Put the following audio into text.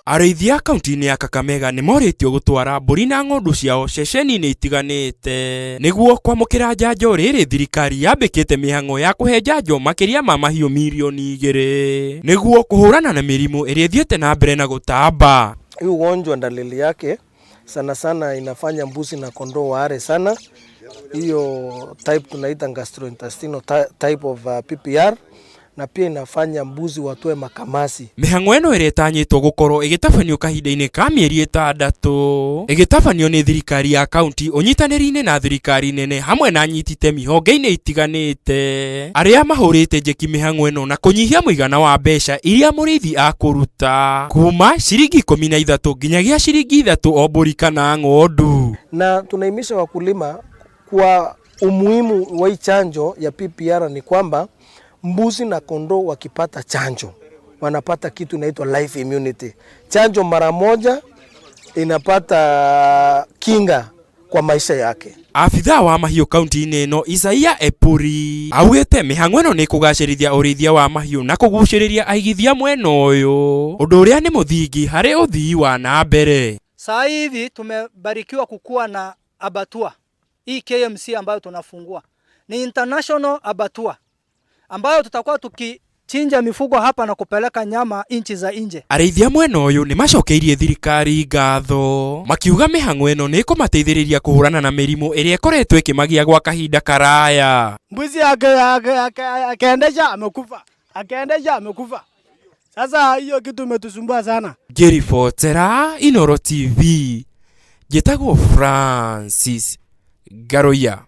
Arĩithia kaunti-inĩ ya Kakamega nĩ morĩtio gũtwara mbũri na ng'ondu ciao ceceni-inĩ itiganĩte nĩguo kwamũkĩra njanjo rĩrĩ thirikari yambĩkĩte mĩhang'o ya kũhe njanjo makĩria ma mahiũ mirioni igĩrĩ nĩguo kũhũrana na mĩrimũ ĩrĩa ĩthiĩte na mbere na gũtamba. Hii ugonjwa dalili yake sana sana inafanya mbuzi na kondoo waare sana. Hiyo type tunaita gastrointestinal type of PPR na pia inafanya mbuzi watoe makamasi. Mĩhang'o ĩno ĩrĩa ĩtanyĩtwo gũkorwo ĩgĩtabanio kahinda-inĩ ka mĩeri ĩtandatũ ĩgĩtabanio nĩ thirikari ya kaunti ũnyitanĩri-inĩ na thirikari nene hamwe na anyiti itemi honge-inĩ itiganĩte arĩa mahũrĩte njeki mĩhang'o ĩno na kũnyihia mũigana wa mbeca iria mũrĩithi akũruta kuma ciringi 13 nginyagia ciringi 3 o mbũri kana ng'ondu. Na tunahimiza wakulima kwa umuhimu wa hii chanjo ya PPR ni kwamba mbuzi na kondoo wakipata chanjo wanapata kitu inaitwa life immunity. Chanjo mara moja inapata kinga kwa maisha yake. Abithaa wa mahiũ kaunti-inĩ ĩno Isaia Epuri augĩte mĩhang'o ĩno nĩ kũgacĩrithia ũrĩithia wa mahiũ na kũgucĩrĩria aigithia mwena ũyũ ũndũ ũrĩa nĩ mũthingi harĩ ũthii wa na mbere. Saa hivi tumebarikiwa kukuwa na abattoir hii KMC ambayo tunafungua ni international abattoir ambayo tutakuwa tukichinja mifugo hapa na kupeleka nyama nchi za nje. Arĩithia mwena ũyũ nĩ macokeirie thirikari ngatho makiuga mĩhang'o ĩno nĩ ĩkũmateithĩrĩria kũhũrana na mĩrimũ ĩrĩa ĩkoretwo ĩkĩmagia gwa kahinda karaya. Mbuzi akiendesha amekufa, akiendesha amekufa. Sasa hiyo kitu imetusumbua sana. Ngĩribotera Inooro TV njĩtagwo Francis Ngaruiya.